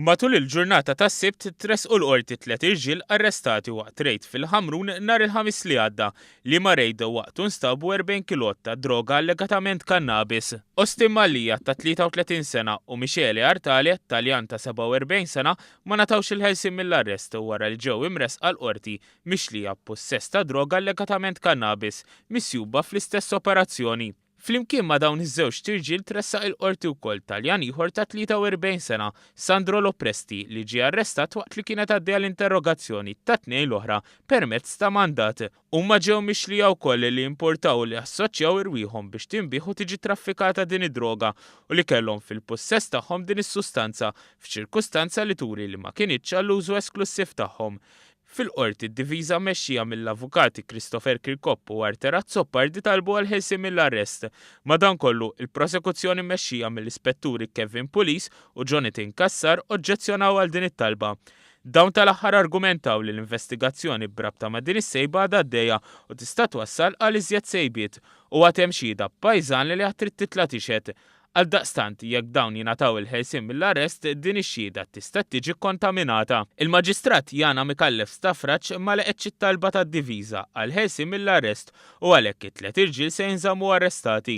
Matul il-ġurnata tas-Sibt tressqu l-Qorti tliet irġiel arrestati waqt rejd fil-Ħamrun nhar il-Ħamis li għadda, liema rejd waqtu nstabu 40 kilott ta' droga allegatament kannabis. Austin Mallia ta' 33 sena u Michele Artale, Taljan ta' 47 sena, ma ngħatawx il-ħelsien mill-arrest wara li ġew imressqa l-Qorti mixlija b'pussess ta' droga allegatament kannabis misjuba fl-istess operazzjoni. Flimkien ma' dawn iż-żewġt irġiel tressaq il-Qorti wkoll Taljan ieħor ta' 43 sena, Sandro Lopresti, li ġie arrestat waqt li kienet għaddejja l-interrogazzjoni tat-tnejn l-oħra permezz ta' mandat. Huma ġew mixlija wkoll li importaw u li assoċjaw irwieħhom biex tinbiegħ u tiġi traffikata din id-droga u li kellhom fil-pussess tagħhom din is-sustanza f'ċirkustanza li turi li ma kinitx għall-użu esklussiv tagħhom. Fil-Qorti, d-difiża mmexxija mill-avukati Christopher Kirkop u Arthur Azzopardi talbu għall-ħelsien mill-arrest. Madankollu, il-prosekuzzjoni mmexxija mill-Ispetturi Kevin Pulis u Jonathan Cassar oġġezzjonaw għal din it-talba. Dawn tal-aħħar argumentaw li l-investigazzjoni b'rabta ma' din is-sejba għadha għaddejja u tista' twassal għal iżjed sejbiet u għad hemm xhieda pajżan li għad trid titla' tixhed. Għaldaqstant, jekk dawn jingħataw il-ħelsien mill-arrest, din ix-xhieda tista' tiġi kkontaminata. Il-Maġistrat Yana Micallef Stafrace ma laqgħetx it-talba tad-diviża għall-ħelsien mill-arrest u għalhekk it-tliet irġiel se jinżammu arrestati.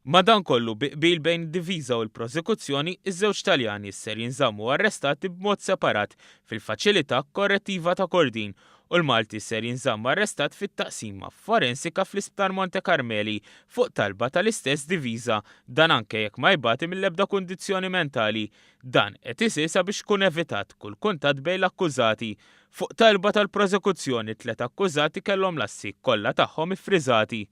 Madankollu, bi qbil bejn id-diviża u l-prosekuzzjoni, iż-żewġ Taljani ser jinżammu arrestati b'mod separat fil-Faċilità Korrettiva ta' Kordin u l-Malti ser jinżamm arrestat fit-Taqsima Forensika fl-Isptar Monte Carmeli fuq talba tal-istess diviża, dan anke jekk ma jbati mill-ebda kundizzjoni mentali. Dan qed isir sabiex ikun evitat kull kuntatt bejn l-akkużati. Fuq talba tal-prosekuzzjoni t-tliet akkużati kellhom l-assi kollha tagħhom iffriżati.